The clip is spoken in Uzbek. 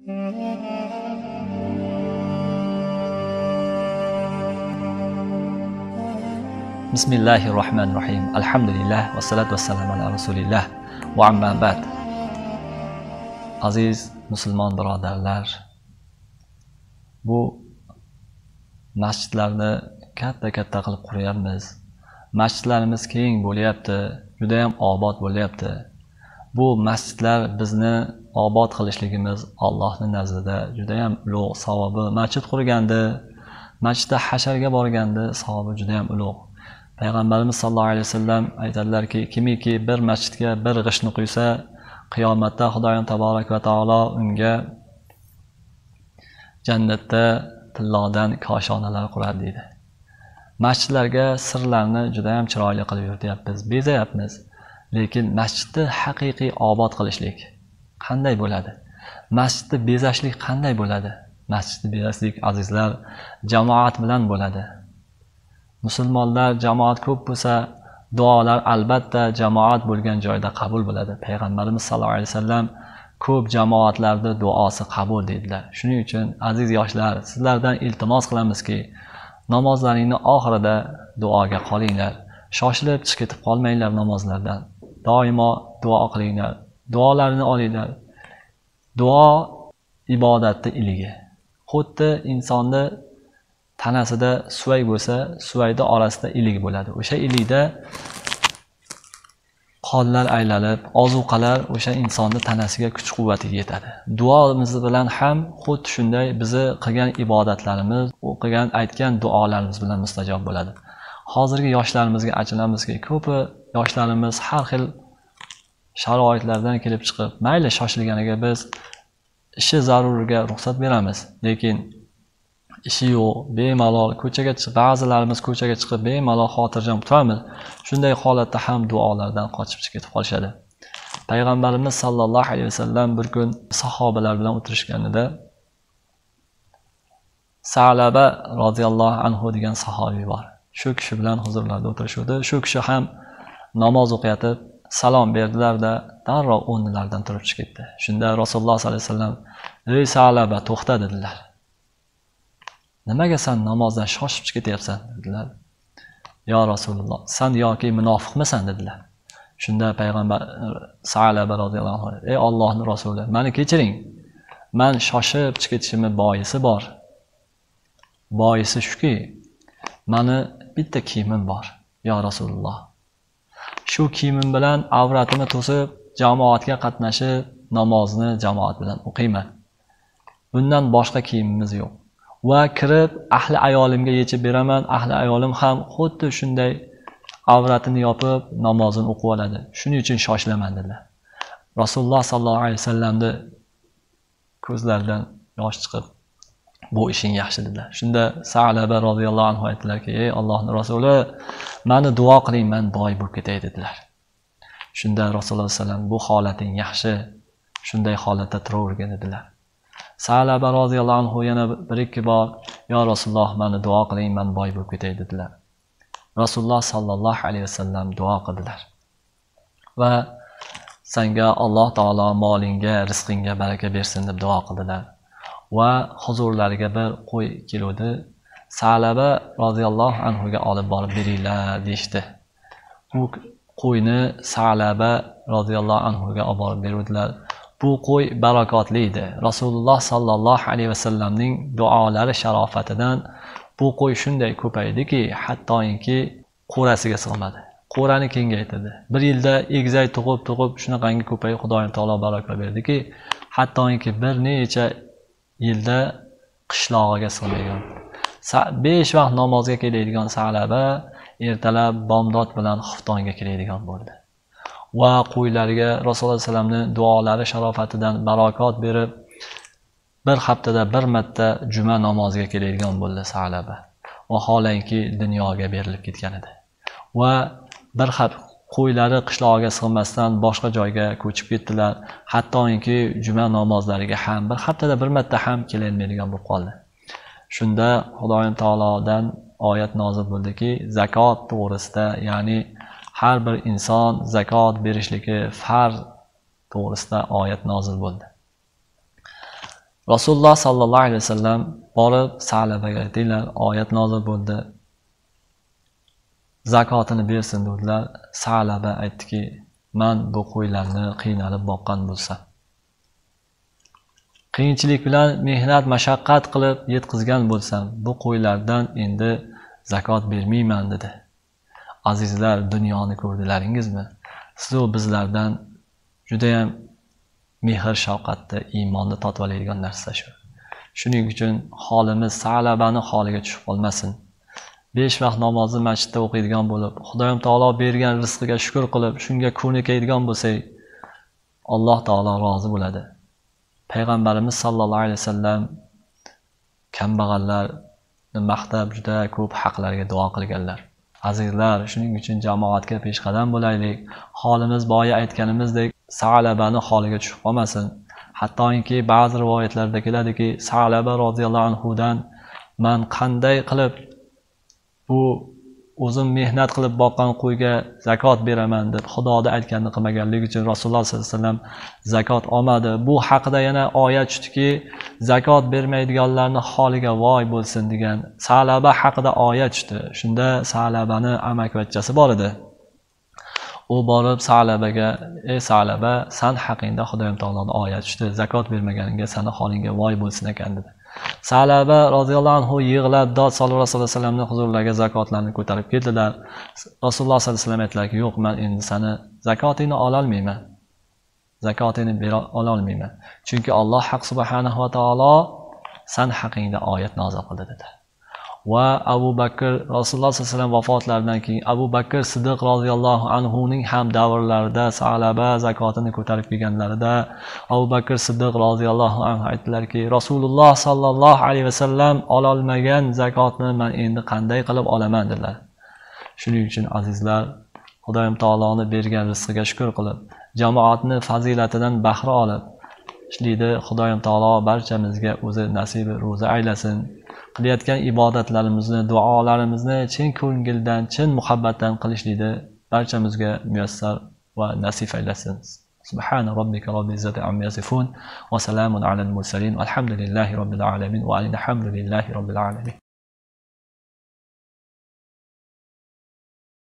Bismillahirrahmanirrahim. Alhamdulillah va salatu vassalamu ala rasulillah va amma ba'd. Aziz musulmon birodarlar, bu masjidlarni katta-katta qilib quryapmiz. Masjidlarimiz keng bo'lyapti, juda ham obod bo'lyapti. Bu masjidlar bizni obod qilishligimiz Allohning nazdida juda ham ulug' savobi. Masjid qurganda, masjidda hasharga borganda savobi juda ham ulug'. Payg'ambarimiz sollallohu alayhi vasallam aytadilarki, kimiki bir masjidga bir g'ishtni quysa, qiyomatda Xudoyim taborak va taolo unga jannatda tillodan koshonalar quradi deydi. Masjidlarga sirlarni juda ham chiroyli qilib yurityapmiz, bezayapmiz. Lekin masjidni haqiqiy obod qilishlik qanday bo'ladi? Masjidni bezashlik qanday bo'ladi? Masjidni bezashlik azizlar jamoat bilan bo'ladi. Musulmonlar jamoat ko'p bo'lsa, duolar albatta jamoat bo'lgan joyda qabul bo'ladi. Payg'ambarimiz sollallohu alayhi vasallam ko'p jamoatlarda duosi qabul dedilar. Shuning uchun aziz yoshlar, sizlardan iltimos qilamizki, namozlaringni oxirida duoga qolinglar. Shoshilib chiqib ketib qolmanglar namozlardan. Doimo duo qilinglar. Duolarni olinglar. Duo ibodatning iligi. Xuddi insonni tanasida suvak bo'lsa, suvakning orasida ilik bo'ladi. O'sha ilikda qonlar aylanib, ozuqalar o'sha insonning tanasiga kuch-quvvati yetadi. Duomiz bilan ham xuddi shunday bizni qilgan ibodatlarimiz, o'qigan, aytgan duolarimiz bilan mustajob bo'ladi. Hozirgi yoshlarimizga achinamizki, ko'pi yoshlarimiz har xil sharoitlardan kelib chiqib, mayli shoshilganiga biz ishi zaruriga ruxsat beramiz, lekin ishi yo'q, bemalol ko'chaga chiqib, ba'zilarimiz ko'chaga chiqib bemalol xotirjam turamiz. Shunday holatda ham duolardan qochib chiqib ketib qolishadi. Payg'ambarimiz sollallohu alayhi vasallam bir kun sahobalar bilan o'tirishganida Salaba roziyallohu anhu degan sahobiy bor. Shu kishi bilan huzurlarida o'tirishuvdi. Shu kishi ham namoz o'qiyotib salom berdilar-da, darrov o'rnlaridan turib chiqib ketdi. Shunda Rasululloh sollallohu alayhi vasallam: "Ey Salaba, to'xta" dedilar. "Nimaga sen namozdan shoshib chiqib ketyapsan?" dedilar. "Ya Rasululloh, sen yoki munofiqmisan?" dedilar. Shunda payg'ambar Salaba roziyallohu anhu: "Ey Allohning rasuli, meni kechiring. Men shoshib chiqib ketishimning boisi bor. Boisi shuki, meni bitta kiyimim bor, ya Rasululloh. Shu kiyimim bilan avratimni to'sib, jamoatga qatnashib, namozni jamoat bilan o'qiyman. Bundan boshqa kiyimimiz yo'q. Va kirib ahli ayolimga yechib beraman, ahli ayolim ham xuddi shunday avratini yopib namozini o'qib oladi. Shuning uchun shoshilaman" dedilar. Rasululloh sollallohu alayhi vasallamni ko'zlaridan yosh chiqib, "Bu ishing yaxshi" dedilar. Shunda Salaba roziyallohu anhu aytdilarki, "Ey Allohning rasuli, meni duo qiling, men boy bo'lib ketay" dedilar. Shunda Rasululloh sollallohu alayhi vasallam: "Bu holating yaxshi, shunday holatda turavergin" dedilar. Salaba roziyallohu anhu yana bir ikki bor: "Ya Rasululloh, meni duo qiling, men boy bo'lib ketay" dedilar. Rasululloh sollallohu alayhi vasallam duo qildilar. Va senga Alloh taolo molingga, rizqingga baraka bersin deb duo qildilar. Va huzurlariga bir qo'y keluvdi. Salaba roziyallohu anhuga olib borib beringlar deyishdi. U qo'yni Salaba roziyallohu anhuga olib borib beruvdilar. Bu qo'y barakotli edi. Rasululloh sollallohu alayhi vasallamning duolari sharofatidan bu qo'y shunday ko'paydiki, hattoki qo'rasiga sig'madi. Qo'rani kengaytirdi. Bir yilda egizak tug'ib shunaqangi ko'payib Xudoyim taolo baraka berdiki, hattoki bir necha yilda qishlog'iga sig'magan. 5 vaqt namozga keladigan Salaba ertalab bomdod bilan xuftonga keladigan bo'ldi. Va qo'ylarga Rasululloh sollallohu alayhi vasallamning duolari sharofatidan barakot berib, bir haftada bir marta juma namoziga keladigan bo'ldi Salaba. Vaholanki dunyoga berilib ketgan edi. Va bir hafta qo'ylari qishlog'iga sig'masdan boshqa joyga ko'chib ketdilar. Hattoki juma namozlariga ham bir haftada bir marta ham kelolmaydigan bo'lib qoldi. Shunda Xudoyim taolodan oyat nozil bo'ldiki, zakot to'g'risida, ya'ni har bir inson zakot berishligi farz to'g'risida oyat nozil bo'ldi. Rasululloh sallallohu alayhi vasallam borib Salabaga aytdilar, oyat nozil bo'ldi. Zakotini bersin dedilar. Salaba aytdiki, men bu qo'ylarni qiynalib boqqan bo'lsam, qiyinchilik bilan mehnat mashaqqat qilib yetkazgan bo'lsam, bu qo'ylardan endi zakot bermayman dedi. Azizlar, dunyoni ko'rdilaringizmi? Siz u bizlardan juda ham mehr shafqatni, iymonni totib oladigan narsa shu. Shuning uchun holimiz Salabani holiga tushib qolmasin. 5 vaqt namozni masjidda o'qiydigan bo'lib, Xudoyim taolo bergan rizqiga shukr qilib, shunga ko'nikadigan bo'lsak, Alloh taolo rozi bo'ladi. Payg'ambarimiz sallallohu alayhi vasallam kambag'allarni maqtab juda ko'p haqlarga duo qilganlar. Azizlar, shuning uchun jamoatga peshqadam bo'laylik. Holimiz boya aytganimizdek Salabani holiga tushib qolmasin. Hattoki ba'zi rivoyatlarda keladiki, Salaba roziyallohu anhu dan men qanday qilib bu o'zim mehnat qilib boqqan qo'yga zakot beraman deb Xudoda aytganini qilmaganligi uchun Rasululloh sollallohu alayhi vasallam zakot olmadi. Bu haqida yana oyat tushdiki, zakot bermaydiganlarning holiga voy bo'lsin degan Salaba haqida oyat tushdi. Shunda Salabani amakivachchasi bor edi. U borib Salabaga, "Ey Salaba, san haqingda Xudoyim taoloning oyat tushdi, zakot bermaganingga seni holingga voy bo'lsin ekan" dedi. Salaba roziyallohu anhu yig'lab dod solib Rasululloh sollallohu alayhi vasallamning huzurlariga zakotlarni ko'tarib keldilar. Rasululloh sollallohu alayhi vasallam aytdilarki, "Yo'q, men endi seni zakotingni ola olmayman. Zakotingni bera olmayman. Chunki Alloh haq subhanahu va taolo san haqingda oyat nozil qildi" dedi. Va Abu Bakr Rasululloh sollallohu alayhi vasallam vafotlaridan keyin Abu Bakr Siddiq roziyallohu anhuning ham davrlarida Salaba zakotini ko'tarib kelganlarida Abu Bakr Siddiq roziyallohu anhu aytdilarki, Rasululloh sollallohu alayhi vasallam ololmagan zakotni men endi qanday qilib olaman dedilar. Shuning uchun azizlar, Xudoyim taoloni bergan rizqiga shukr qilib, jamoatni fazilatidan bahra olib ishlaydi. Xudoyim taolo barchamizga o'zi nasibi ro'za aylasin. Qilayotgan ibodatlarimizni, duolarimizni chin ko'ngildan, chin muhabbatdan qilishlikni barchamizga muyassar va nasib aylasin. Subhana robbika robbil izzati amma yasifun va salamun alal mursalin. Alhamdulillahi robbil alamin va alhamdulillahi robbil alamin.